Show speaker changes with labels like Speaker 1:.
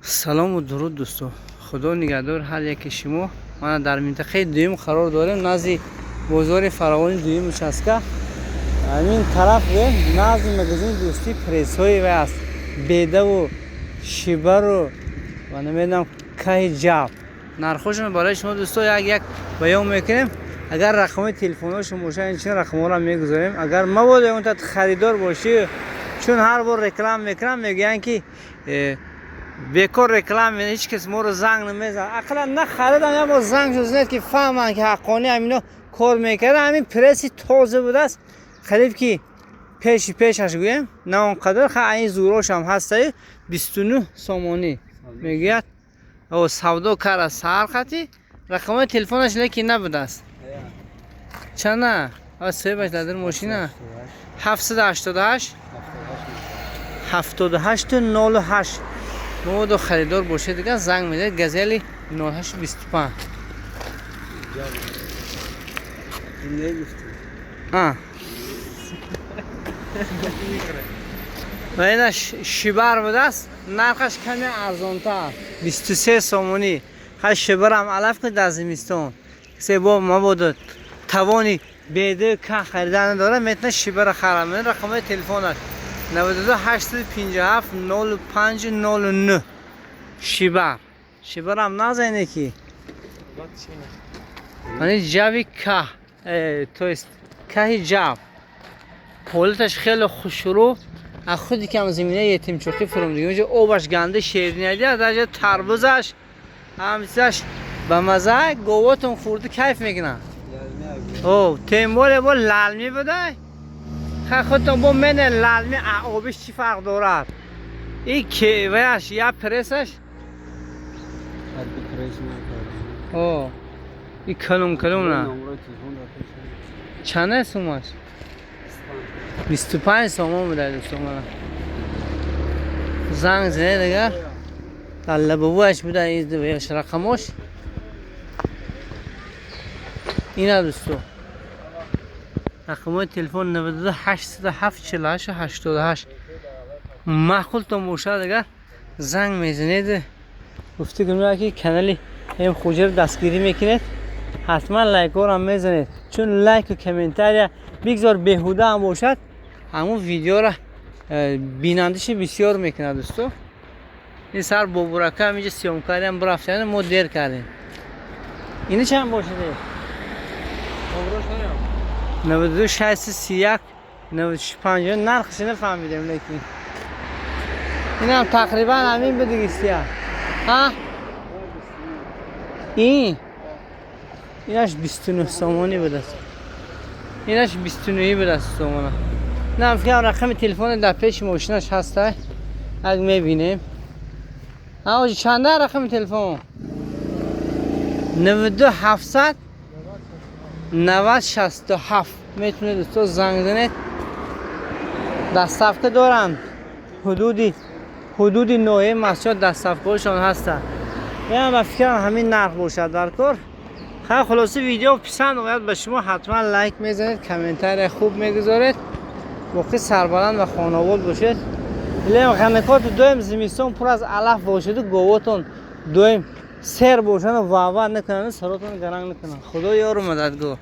Speaker 1: Салому дуруд, дӯсто, Худо нигаҳдор ҳар яке шумо. Мана дар минтақаи дуюм қарор дорем, назди бозори Фаровони дуюм участка. Ҳамин тараф гӯем, назди магазини Дӯстӣ прессҳои вай аст, бедаву шибару ва намедонам, каҳи ҷав. Нархҳошон барои шумо, дӯсто, як як баён мекунем. Агар рақамҳои телефонҳошон бошад, инчунин рақамҳоро мегузорем. Агар мабодо ягонта харидор бошӣ, чун ҳар бор реклама мекунам, мегӯянд, ки бекор реклама, ҳеҷ кас моро занг намезанад. Ақаллан на харидам, як бор занг занед, ки фаҳманд, ки ҳаққонӣ ҳамино кор мекарда. Ҳамин пресси тоза будааст, қариб ки пеши пешаш гӯем, на он қадар ха, ин зӯрошам ҳастаю 29 сомонӣ мегӯяд. О, савдо кара саҳар хати рақамҳои телефонаш лекин набудааст. Чана соҳибаш дар мошина 788 78 08. Мабодо харидор бошед, дигар занг медиҳед. Газели 0825. Ва ина шибар будааст, нархаш каме арзонтар, 23 сомонӣ. Ха, шибарам алаф кунед дар зимистон. Касе бо мабодо тавони беду ка харидан надорад, метавонад шибара харад. Рақамҳои телефонаш 92 857 05 09. Шибар, шибарам назайне ки мани ҷави каҳ, то есть каҳи ҷав, ҳолаташ хеле хушрӯ. Аз худи кам заминаи Ятимчоқӣ фуромдиги, онҷо обаш ганди шеринадия, даҷа тарбузаш ҳамчизаш ба маза, говотон хӯрда кайф мекунанд. О, тем более бо лалмӣ будай. Ха, худтон бо мене, лалми обиш чӣ фарқ дорад? И кеваяш я прессаш. О, и калум калум на. Чанд сумаш? 25 сомон буда, дӯстон. Мана занг зане дигар, дар лабовуаш буда рақамош. Ина, дӯсто, рақамҳои телефон 92 807 48 88. Маъқултон бошад, агар занг мезанед. Гуфта кунем, ки канали М Хуҷаро дастгирӣ мекунед, ҳатман лайкҳоро мезанед, чун лайку комментария бигзор беҳуда ҳам бошад, ҳамун видеоро бинандаши бисёр мекунад. Дӯсто, ин сар бобурака ҳаминҷа съёмкариам бирафтем, мо дер кардем. Ина чанд бошаде? 92 631 96. Нархши нафаҳмидем, лекин инам тақрибан ҳамин будигистия. Ҳа, ин инаш 29 сомонӣ будааст, инаш 29 будааст сомона. На, фикрам рақами телефони дар пеши мошинаш ҳаста, ак мебинем. Оҷи, чанда рақами телефон? 92 700 90 67. Метавонед, дӯсто, занг занед. Доставка доранд, ҳудуди ноҳияи Мастчоҳ доставкаҳошон ҳастанд. Ям ба фикрам ҳамин нарх бошад дар кор. Ха, хулоса, видео писанд ояд ба шумо, ҳатман лайк мезанед, комментария хуб мегузоред. Боқӣ сарбаланд ва хонаобод бошед. Илем ғанакоту доим зимистон пур аз алаф бошаду говотон доим сер бошану вава накунанд, саротон гаранг накунанд. Худо ёру мададгор.